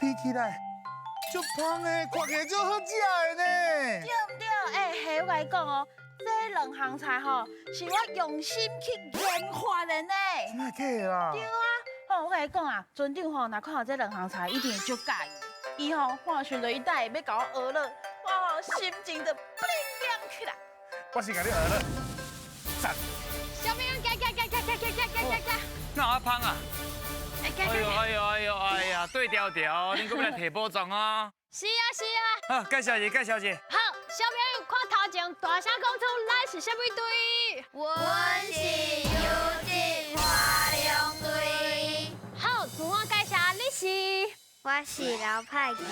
皮起來，足芳的，看起來足好食的呢。對毋對？欸，嘿，我共你講哦，這兩項菜吼，是我用心去研發的呢。真的假的啦？對啊，吼，我共你講啊，船長吼，若看著這兩項菜，一定會足佮意。伊吼，我想著伊等下欲共我學了，我吼心情就亮起來。我先共你學了，讚。小朋友，行行行行行行行行行。哪有遮芳啊？哎呦哎呦哎呦哎呀，對調調，恁閣欲來提寶藏啊？是啊是啊。好，介紹一下，介紹一下。好，小朋友看頭前大聲講出咱是啥物隊？阮是優質花龍隊。好，自我介紹，你是？我是劉派琪，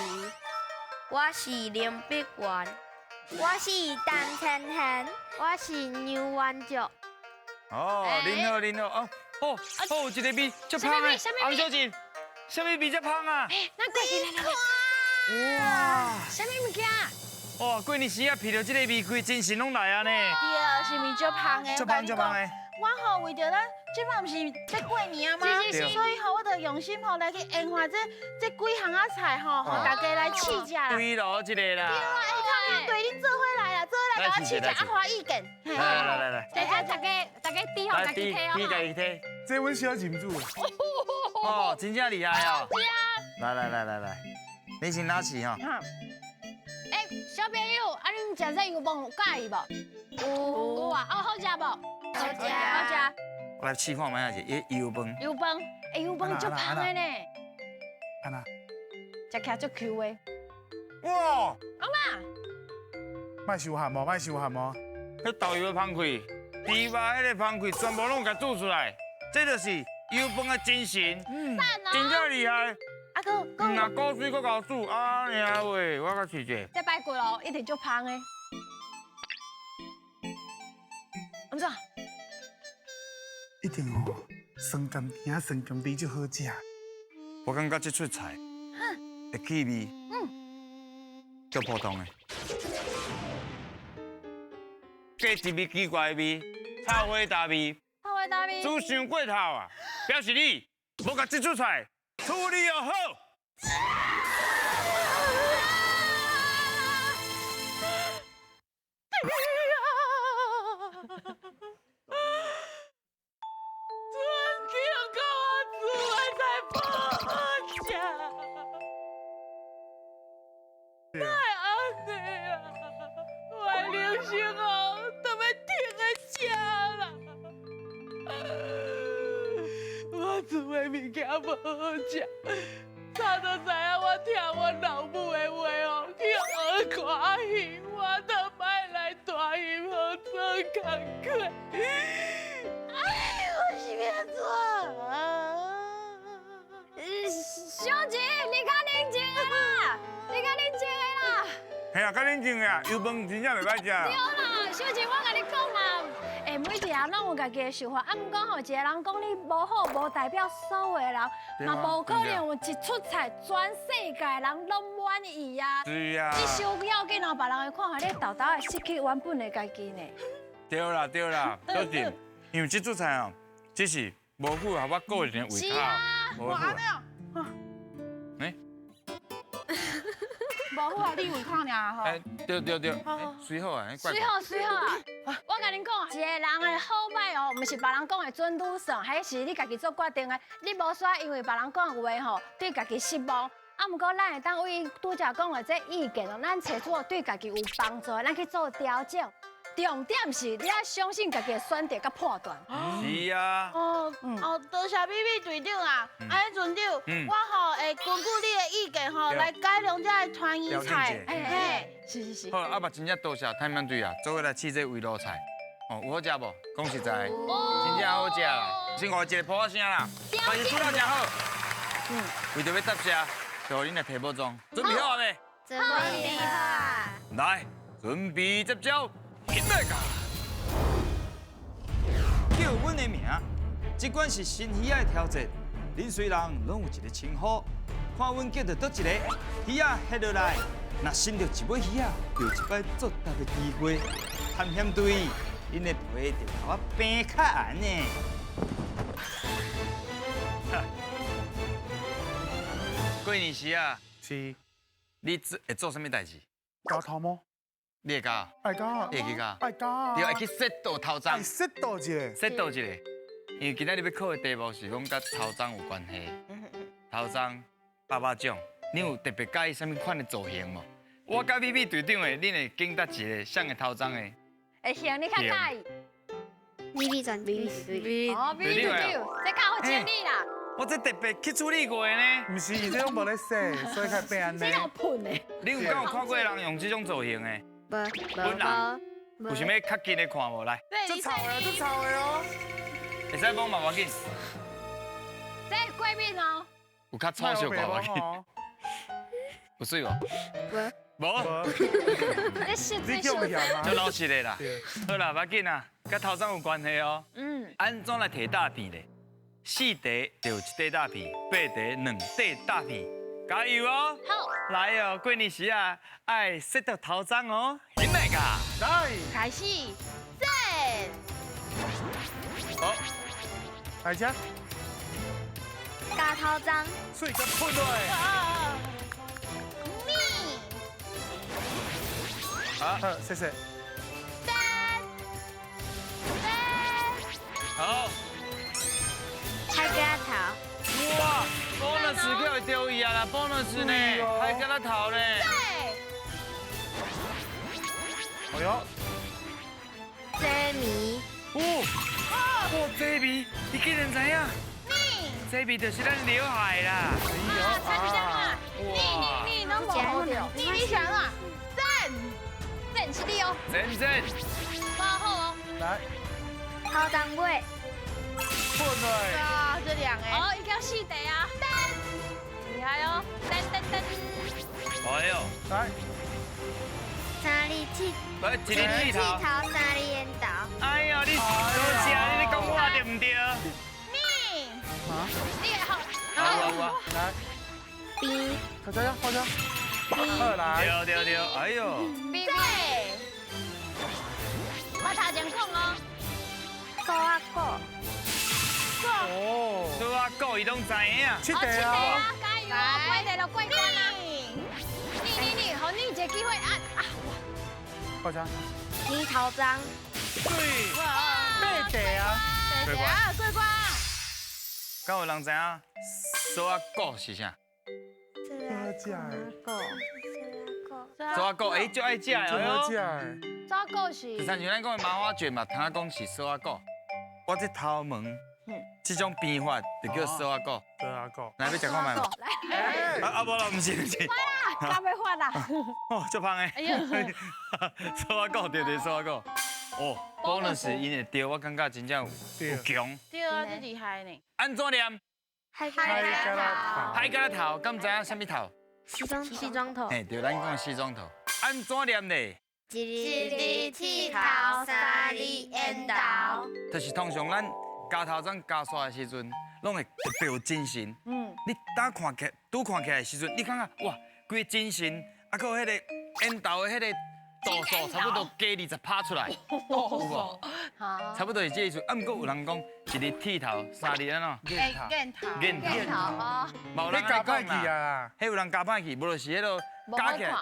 我是林碧雲，我是陳千賢，我是牛元竹。哦，恁好恁好哦。哦，哦，這个味足芳的，洪小姐，啥物味遮芳啊？欸，咱過去來來來。哇！啥物物件？哇，過年時啊，聞著這个味，規精神攏來啊呢。對啊，是毋是足芳的？足芳足芳的。我吼為著咱這擺毋是欲過年啊嗎？所以吼，我就用心吼來去研發這幾項仔菜吼，予大家來試食啦。對囉，這个啦。對啊，欸，他們對恁做伙來啦，做伙來共我試食啊，發意見。來來來來，大家大家大家滴予家己提哦。滴家己提。這阮小斟煮的。哦，真正厲害哦。是啊。來來來來來，你先拿起哈。欸，小朋友，啊，恁食這油飯有佮意無？有有啊，哦，好食無？好食，好食。我來試看覓仔者，油飯。油飯，欸，油飯足芳的呢。按怎？食起來足 Q 的。哇！阿媽。莫傷鹹哦，莫傷鹹哦。彼豆油的芳氣，豬肉彼个芳氣，全部攏共煮出來，這就是油飯的精神。真正厲害。啊，閣閣。若古水閣𠢕煮，啊娘喂，我閣試者。這排骨哦，一定足芳的。按怎？一定哦，酸甘甜啊，酸甘甜就好食。我感覺這出菜的氣味，足普通的，加一味奇怪的味，臭火焦味，臭火焦味，煮傷過頭啊！表示你無共這出菜處理好。哪會按呢啊？我的人生哦，都欲停佇這啦。我煮的物件無好食，早就知影我聽我老母的話哦，去學歌戲，我都莫來大興好做工課。哎，我是欲按怎啊？小姐，你較冷靜的啦，你較冷靜的啦。嘿啊，較冷靜的啊，油飯真正袂歹食。對啦，小姐，我共你講啦，欸，每一個人攏有家己的想法，啊，毋過吼，一個人講你無好，無代表所有的人，嘛無可能有一出菜，全世界人攏滿意啊。是啊。你傷要緊哦，別人的看法，你沓沓會失去原本的家己呢。對啦對啦，小姐，因為這出菜哦，只是無符合我個人的胃口。是啊。無符合。欸？無符合你胃口爾吼。欸，對對對，水好啊，水好水好啊！我共恁講，一個人的好歹哦，毋是別人講的準與算，彼是你家己做決定的。你無需要因為別人講的話吼，對家己失望。啊，毋過咱會當為拄才講的這意見哦，咱揣出對家己有幫助的，咱去做調整。重點是你愛相信家己的選擇佮判斷。是啊。哦哦，多謝美美隊長啊，按呢船長，我吼會根據你的意見吼來改良這个團圓菜。嘿，是是是。好，啊嘛真正多謝探險隊啊，做伙來試這圍爐菜。哦，有好食無？講實在，真正好食啦。先予伊一個噗仔聲啦，但是煮得誠好。為著欲答謝，就予恁來提寶藏，準備好未？準備好。來，準備接招。來噶！叫阮的名，這款是新魚仔的挑戰。恁雖人攏有一個稱呼，看阮叫著佗一個魚仔翕落來，若伸著一尾魚仔，就有一擺作答的機會。探險隊，恁的皮就共我平較硬呢。過过年时啊，是。你做会做啥物代志？剪头毛。你会剪？爱剪。你会去剪？爱剪。对，会去捒倒头鬃。捒倒一下。捒倒一下。因为今仔日欲考的题目是讲佮头鬃有关系。头鬃百百种，你有特别佮意啥物款的造型无？我佮美美队长的，恁会拣佗一个啥个头鬃的？会行，你较佮意。美美转美美。哦，美美队长，这较好整理啦。我这特别去处理过的呢。毋是，伊这种无咧洗，所以较变按呢。这种喷的。你有敢有看过人用这种造型的？无。本人有想欲较近的看无？来。这臭的，这臭的哦。会使讲嘛？无要紧。这过敏哦。有较粗小寡无要紧。有水无？无。无。你是最小的。就老实的啦。好啦，无要紧啦，佮头鬃有关系哦。嗯。按怎来提大片咧？四块就一块大片，八块两块大片，加油哦！好，来哦，过年时啊，爱捒著头鬃哦，起来噶！来，开始，转。好，来吃。剪头鬃。水佮喷落来。咪。好，好，谢谢。三。三。好。海蛤头。哇，bonus 叫会丢伊啊啦，bonus 呢，海蛤仔头呢。对。哎呦。这米。哦，哇，这米，你竟然知影？你。这米就是咱刘海啦。啊，参加啊！你你你拢无好著。你你想啊？赞赞是你哦。赞赞。包好哦。来。头鬃尾。喷落。啊，这两个。哦，伊叫四块啊。厉害哦！噔噔噔。哎呦。来。三日剃。来，一日剃头。头，三日烟头。哎呦，你多谢，你咧讲我对毋对？你。啊？你会好。好啊，来。边。好家，好家。二来。对对对，哎呦。对。我头前讲哦。苏仔果。哦。苏仔果伊拢知影。七块啊！加油哦，过来就过关啊！你你你，予你一个机会啊啊！好家。你头鬃。对。八块啊！过关啊，过关。敢有人知影苏仔果是啥？好食的。果。苏仔果，哎，足爱食的。足好食的。苏仔果是。就亲像咱讲的麻花卷嘛，通讲是苏仔果。我这头毛，这种编法就叫苏仔果。苏仔果。来，欲食看觅。来。啊啊，无啦，毋是毋是。发啦，敢欲发啦。哦，足芳的。哎呀。苏仔果，对对，苏仔果。哦，bonus 𪜶会对，我感觉真正有强。对啊，这厉害呢。按怎念？海蛤仔头。海蛤仔头，敢知影啥物头？西装西装头。嘿，对，咱讲西装头。按怎念咧？一日剃头，三日烟头。就是通常咱剪头鬃剪煞的时阵，拢会特别有精神。嗯。你当看起，拄看起来的时阵，你感觉哇，规精神，啊，阁有彼个烟头的彼个度数，差不多加20%出来，有无？差不多是这意思。啊，毋过有人讲，一日剃头，三日按怎？烟头。烟头。哦。嘛有人按呢讲啦。彼有人加歹去，无就是彼落加起来，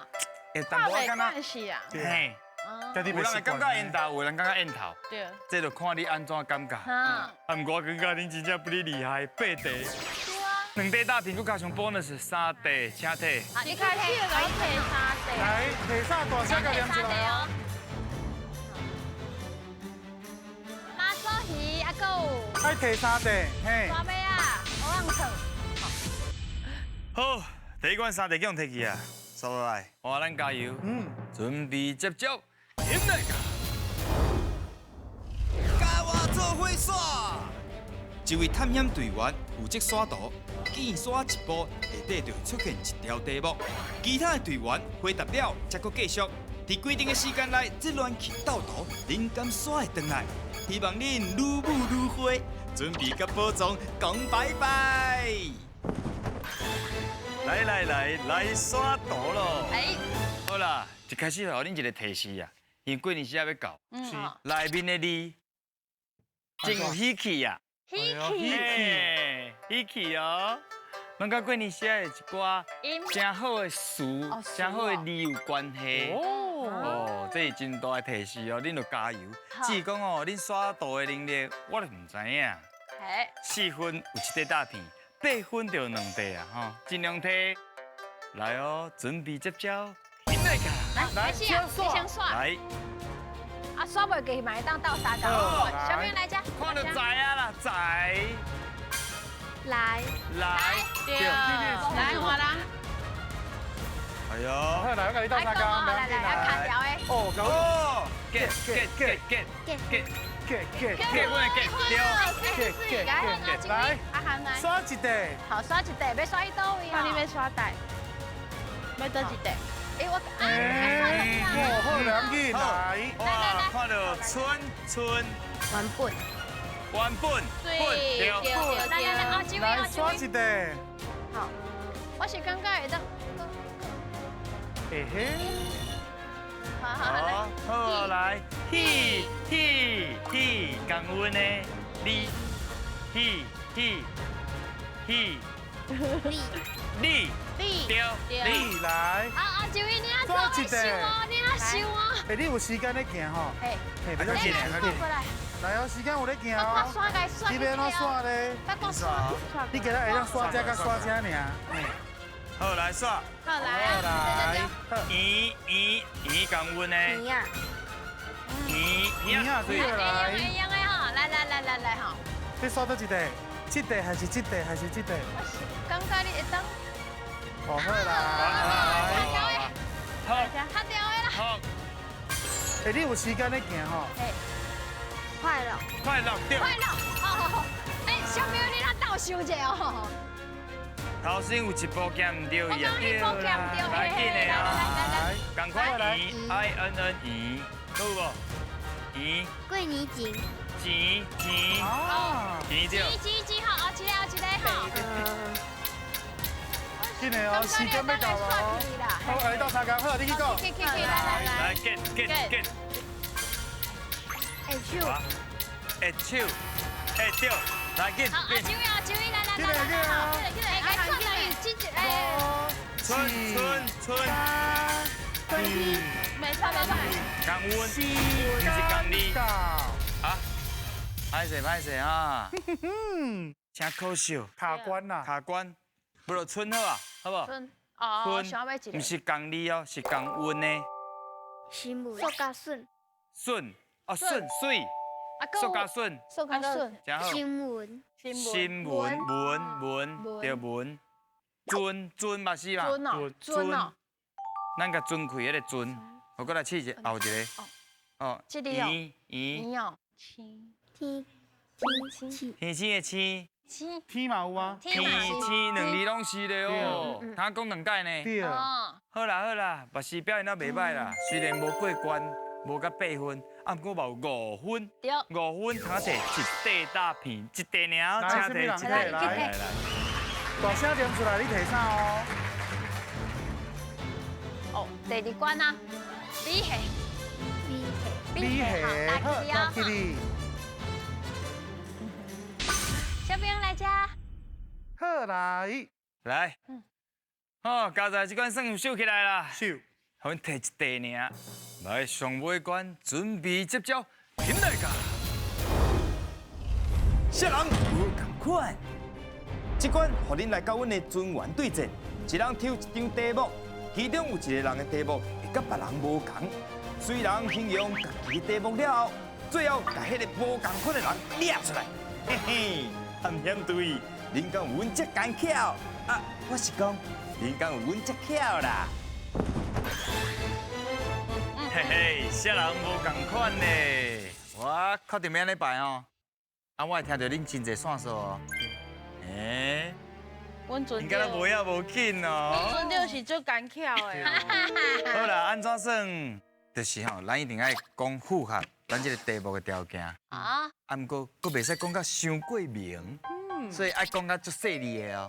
会淡薄仔敢若。嘿。有人会感觉烟头，有人感觉烟头。对。这就看你按怎感觉。啊。毋过我感觉恁真正不哩厉害，八块。对啊。两块大片，阁加上 bonus 三块，请提。你开始就提三块。来，提啥大声共念出来哦。妈祖鱼，啊，阁有。爱提三块，嘿。大尾啊，蚵仔肠。好，第一关三块叫提去啊，收落来，哇，咱加油。嗯。准备接招，起来。共我做伙耍。一位探险队员负责刷图，见刷一步，下底就会出现一条题目。其他的队员回答了，才阁继续。伫规定的时间内，这乱去斗图，恁敢刷会转来？希望恁愈舞愈会，准备佮宝藏讲拜拜。来来来，来刷图咯！哎，好啦，一开始予恁一个提示啊，因为过年时仔欲到，是内面的字真有喜气啊！喜气，喜气哦！攏佮過年寫的一寡誠好的詞、誠好的字有關係。哦，這是真大的提示哦，恁著加油。只是講哦，恁刷圖的能力，我就毋知影。4分有一塊大片，8分就有2塊啊！吼，盡量提。來哦，準備接招，來，來，開始啊，你先刷。來。啊，刷袂過去嘛會當鬥相共。小朋友來遮。看著知啊啦，知。來。來。對。來換人。哎呦。來，我共你鬥相共。來來來，卡條的。哦，哦。get get get get get get get get get get get 來，阿涵來。刷一塊。好，刷一塊，欲刷去佗位啊？你欲刷帶。欲佗一塊。哎，我啊，哦，好，兩個來。哇，看到春春。原本。原本。對對對。來來來，阿志偉，來刷一塊。好，我是感覺會當。嘿嘿。好好好，好來，去去去，共阮的你，去去去，你你對，你來。啊啊，志偉，你啊做收哦，你啊收哦。哎，你有時間咧行吼？嘿，嘿，別緊，過來。來哦，時間有咧行哦。你欲按怎刷咧？刷。你今仔會當刷這佮刷這爾。好，來刷。好來。來。圓圓圓，共阮的。圓啊。圓圓啊，對來。會用的吼，來來來來來吼。你刷佗一塊？這塊還是這塊還是這塊？我是感覺你會當。哦，好啦。較條的。好。較條的啦。好。哎，你有時間咧行吼？快樂。快樂對。快樂，好好好。哎，小朋友，你來鬥想一下哦。頭先有一步行毋對，伊啊對啦，來緊的啊，仝款圓 I N N 圓，好無？圓。過年前。錢錢。錢對。錢錢錢好，後一個後一個好。緊的哦，時間欲到咯。好，來鬥相共，好，你去講。去去去，來來來。來 get get get。下手。下手，下對。來緊。好，阿志偉，阿志偉，來來來來，好，來，來，來，這一哎。春春春。春沒錯沒錯。共阮，毋是共你。啊，歹勢歹勢啊。真可惜。卡關啦。卡關，不如春好啊，好無？春。哦，想欲一个。毋是仝你哦，是仝阮的。新聞。塑膠筍。筍，哦筍媠。塑膠筍。塑膠筍。真好。新聞。新聞文文對文，尊尊嘛是嘛。尊哦，尊哦。咱共尊開彼个尊，我閣來試一下後一個。哦。這個哦。圓圓。哦。天天天天星的星。星。天嘛有啊。天星兩字攏是咧哦。通講兩擺呢。對。好啦好啦，嘛是表現得袂歹啦，雖然無過關，無甲8分。啊，毋過嘛有5分，5分通摕一塊大片，一塊爾，請摕一塊，來來來，大聲念出來，你摕啥哦？哦，第二關啊，李下，李下，好，大吉利。小朋友來遮。好來，來，哦，剛才這關算有收起來啦，收，予阮摕一塊爾。來，上尾關準備接招，起來噶！啥人無仝款？這關予恁來佮阮的尊員對戰，一人抽一張題目，其中有一個人的題目會佮別人無仝。雖然形容家己的題目了後，最後共彼個無仝款的人掠出來。嘿嘿，探險隊，恁敢有阮遮奸巧？啊，我是講，恁敢有阮遮巧啦？嘿嘿，啥人無仝款呢？我確定欲按呢排哦。啊，我會聽著恁真濟線索哦。欸，阮船應該無影無緊哦。阮船長是足奸巧的。好啦，按怎算？就是吼，咱一定愛講符合咱這個題目的條件。啊。啊，毋過閣袂使講甲傷過明。所以愛講甲足細膩的哦。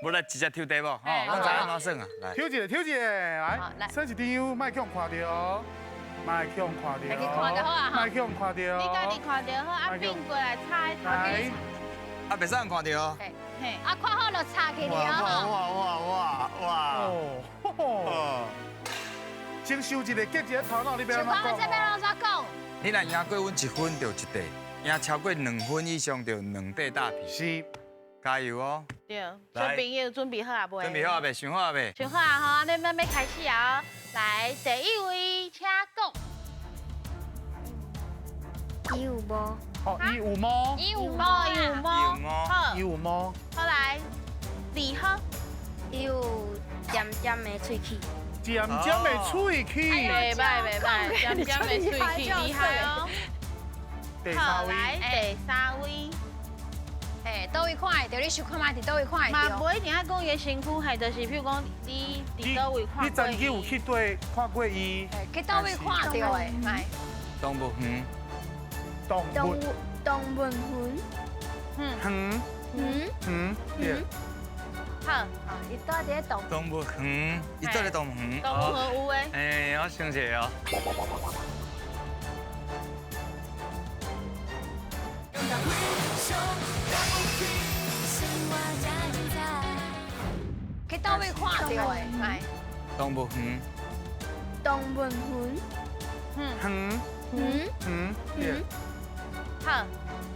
無來直接抽題目吼，咱知按怎算啊？來。抽一个，抽一个，來，算一張，莫去予看著，莫去予看著，莫去予看著。你家己看著好，啊變過來猜。來。啊，袂使予人看著哦。啊，看好就插起來哇哦。哇哇哇哇！哦，先想一个结一个頭腦，你欲按想看怎這欲按講？怎講？你若贏過阮一分就一塊，贏超過兩分以上就兩塊大皮。是，加油哦！對，小朋友準備好啊未？準備好啊未？想好啊未？想好啊吼，咱欲開始啊！來，第一位請講。伊有毛。哦，伊有毛。伊有毛，伊有毛。伊有毛。好，伊有毛。好來，二號。伊有尖尖的喙齒。尖尖的喙齒。袂歹袂歹，尖尖的喙齒厲害哦。第三位。來，第三位。哎，佗位看會著？你想看覓？佇佗位看會嘛，無一定愛講伊的身軀，係就是譬如講你佇佗位看過。你曾經有去對看過伊？去佗位看著的，來。動物園。動物動物園。園。園。對。好，伊蹛佇咧動。動物園，伊蹛咧動物園。動物園有的。哎，我想一下哦。去佗位看著的，來。動物園。動物園。園。園。對。好，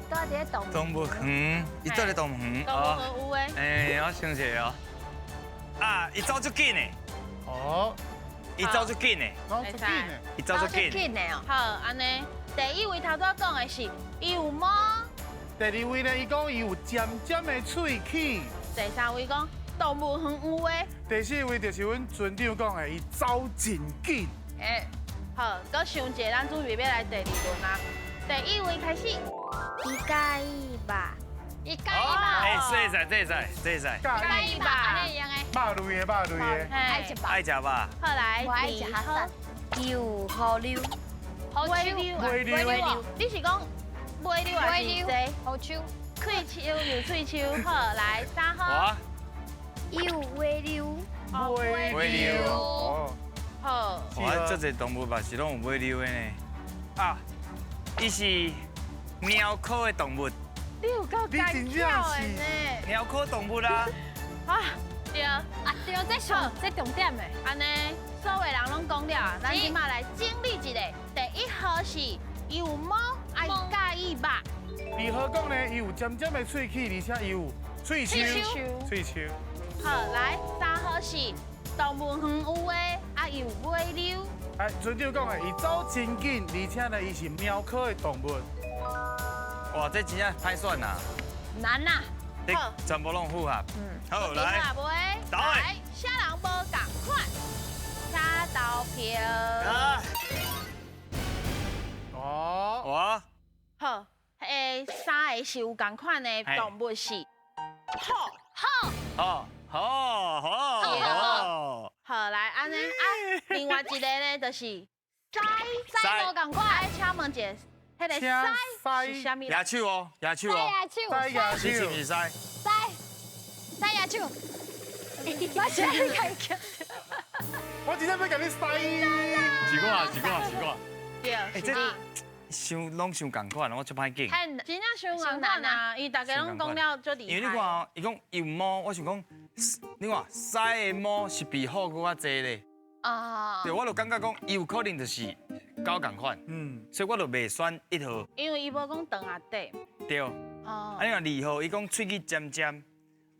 蹛佇咧動。動物園，伊蹛咧動物園。動物園有的。哎，我想一下哦。啊，伊走足緊的。哦。伊走足緊的。走足緊的。伊走足緊的哦。好，按呢，第一位頭拄仔講的是，伊有毛。第二位呢，伊講伊有尖尖的喙齒。第三位講動物園有的。第四位就是阮船長講的，伊走真緊。哎，好，閣想一下，咱準備欲來第二輪啊。第一位開始。伊佮意肉。伊佮意肉。哎，這會使，這會使，這會使。佮意肉，按呢用的。肉類的，肉類的。愛食肉。愛食肉。好來，我愛食哈薩。伊有胡溜。胡溜。尾溜。你是講尾溜還是這？胡鬚。喙鬚有喙鬚，好來三號。伊有尾溜。尾溜。好。哇，這濟動物嘛是攏有尾溜的呢。啊，伊是貓科的動物。你有夠搞笑的呢？貓科動物啊。啊，對。啊對，這上這重點的。按呢，所有人攏講了，咱這馬來整理一下。第一號是伊有毛，啊伊佮意肉。二號講呢，伊有尖尖的喙齒，而且伊有喙鬚。喙鬚。好，來三號是動物園有的，啊伊有尾溜。哎，船長講的，伊走真緊，而且呢，伊是貓科的動物。哇，這真正歹選啊！難啊！這全部攏符合。嗯。好，來。來，啥人無仝款，請投票。哦。哇。好，三个是有仝款的動物是虎。虎。好，好，好，好。好，來，按呢啊，另外一个呢就是獅。獅無仝款。來，請問一下，彼个獅是啥物？野手哦，野手哦。獅野手。你是毋是獅？獅，獅野手。我是愛家己。我真正欲共你獅。是我，是我，是我。對，欸，這想攏想仝款，我足歹拣。真正傷仝款啊！伊逐家攏講了足厲害。因為你看哦，伊講伊有毛，我想講，你看獅的毛是比虎閣較濟咧。啊。對，我就感覺講，伊有可能就是狗仝款。嗯。所以我就袂選一號。因為伊無講長啊短。對。哦。啊，你看二號，伊講喙齒尖尖，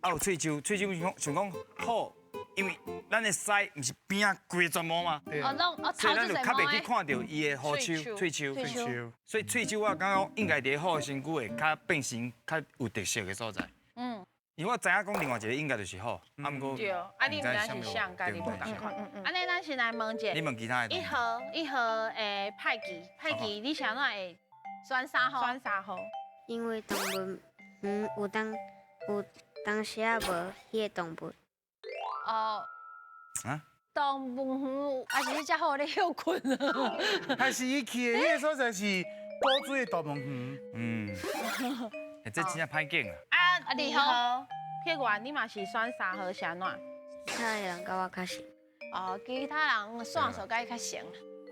啊有喙鬚，喙鬚想講虎。因為咱的獅毋是邊仔規個全毛嘛，所以咱就較袂去看著伊的胡鬚、喙鬚。所以喙鬚我感覺應該佇虎的身軀會較變成較有特色的所在。嗯。因為我知影講另外一個應該就是虎，啊毋過。對，啊你毋知是啥，家己無仝款。按呢，咱先來問一下。你問其他的。一號一號誒，派記派記，你是按怎會選三號？選三號。因為動物園有當有當時仔無彼个動物。哦，啊？動物園還是彼隻虎咧歇睏啊？還是伊去的彼个所在是古水的動物園？嗯，欸，這真正歹揀啊！啊，二號，撇完你嘛是選三號是按怎？其他的人佮我較熟。哦，其他人線索佮伊較熟。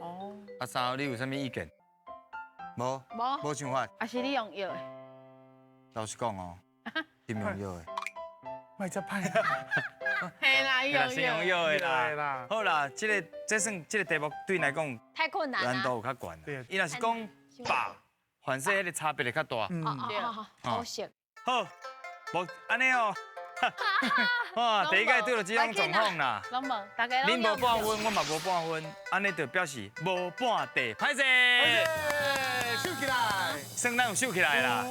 哦。啊，三號你有啥物意見？無。無。無想法。啊是你用藥的？老實講哦，點用藥的？莫遮歹。嘿啦，先用的啦。好啦，这个这算这个题目对你来讲太困难，难度有较悬。对，伊若是讲饱，反正彼个差别会较大。嗯，好色。好，无按呢哦。哇，第一届对著这种状况啦。拢无，大家恁无半分，我嘛无半分，按呢就表示无半地，歹势。收起来，算咱有收起来啦。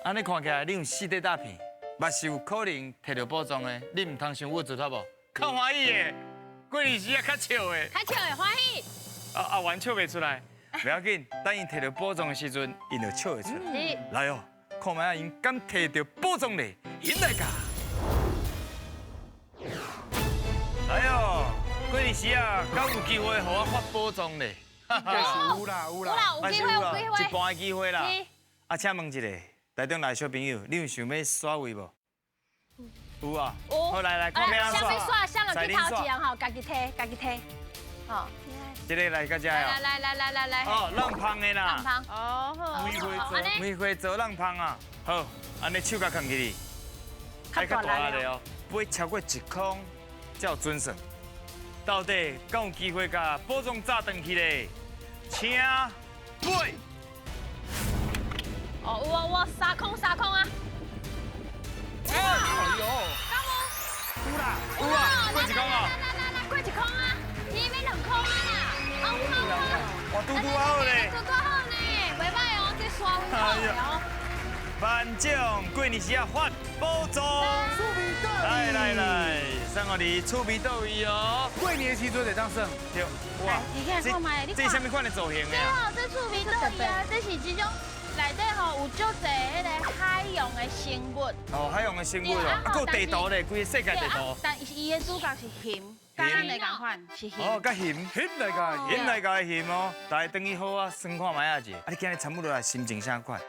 按呢看起来，你有四块大片，嘛是有可能摕著宝藏的。你毋通伤郁卒好无？较欢喜的，过年时啊较笑的，较笑的欢喜。啊啊，完笑袂出来，袂要紧，等伊摕著宝藏的时阵，𪜶就笑会出来。来哦，看觅仔𪜶敢摕著宝藏咧，𪜶来共。来哦，过年时啊，敢有机会予我发宝藏咧？应该是有啦，有啦，有机会，有机会，一半的机会啦。啊，请问一下，台中来的小朋友，你有想欲刷位无？有啊。好，来来，看欲按怎刷。啥欲刷，啥就去头前吼，家己提，家己提。好。这个来到这哦。来来来来来来。哦，浪芳的啦。浪芳。哦，好。梅花座，梅花座浪芳啊。好，按呢手共囥起来，较大力哦，飞超过一空才有准算。到底敢有机会共宝藏炸转去咧？请飞。哦，有啊，有三空三空啊！哎呦，有啦，有啊，过一空啊！来来来，过一空啊！你欲两空啊啦！哦，有啊有啊！哇，拄拄好咧！拄拄好呢，袂歹哦，这刷有好的哦。万众过年时啊发宝藏，来来来，送予你趣味到位哦。过年的时阵会当耍。对，哇，你看看觅，这啥物款的造型的啊？这趣味到位啊，这是这种内底吼有足济彼个海洋的生物。哦，海洋的生物哦，啊，阁有地图咧，规个世界地图。但是伊的主角是熊，佮咱的仝款是熊。哦，佮熊，熊来共，熊来共熊哦。大家转去好啊，算看觅仔者。啊，你今日参与落来心情啥款？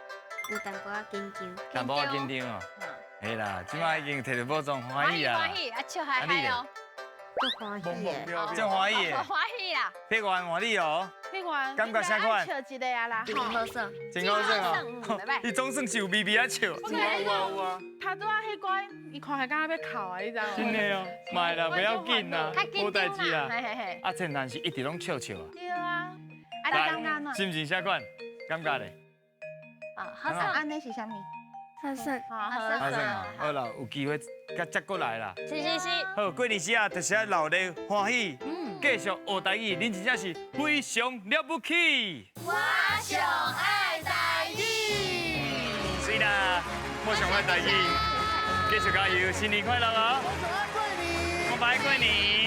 有淡薄仔紧张，淡薄仔紧张哦。嘿啦，这摆已经摕著宝藏，欢喜啊！欢喜，啊笑嗨嗨哦。足欢喜的，足欢喜的，欢喜啦！碧源换你哦，碧源，感觉啥款？笑一个啊啦，真好耍，真好耍哦。伊总算是有微微仔笑。有啊有啊有啊。他拄仔彼关，伊看起敢若欲哭啊，你知无？真的哦，莫啦，不要紧啦，无代志啦。啊，陈但是一直拢笑笑啊。对啊。啊，你感觉呢？心情啥款？感觉咧？啊，好耍。按呢是啥物？好耍，好好耍啊！好啦，有机会佮接过来啦。是是是。好，过年时啊，就是爱闹热欢喜，继续学台语，恁真正是非常了不起。我上爱台语。是啦，我上爱台语，继续加油，新年快乐啊！我上爱过年。我爱过年。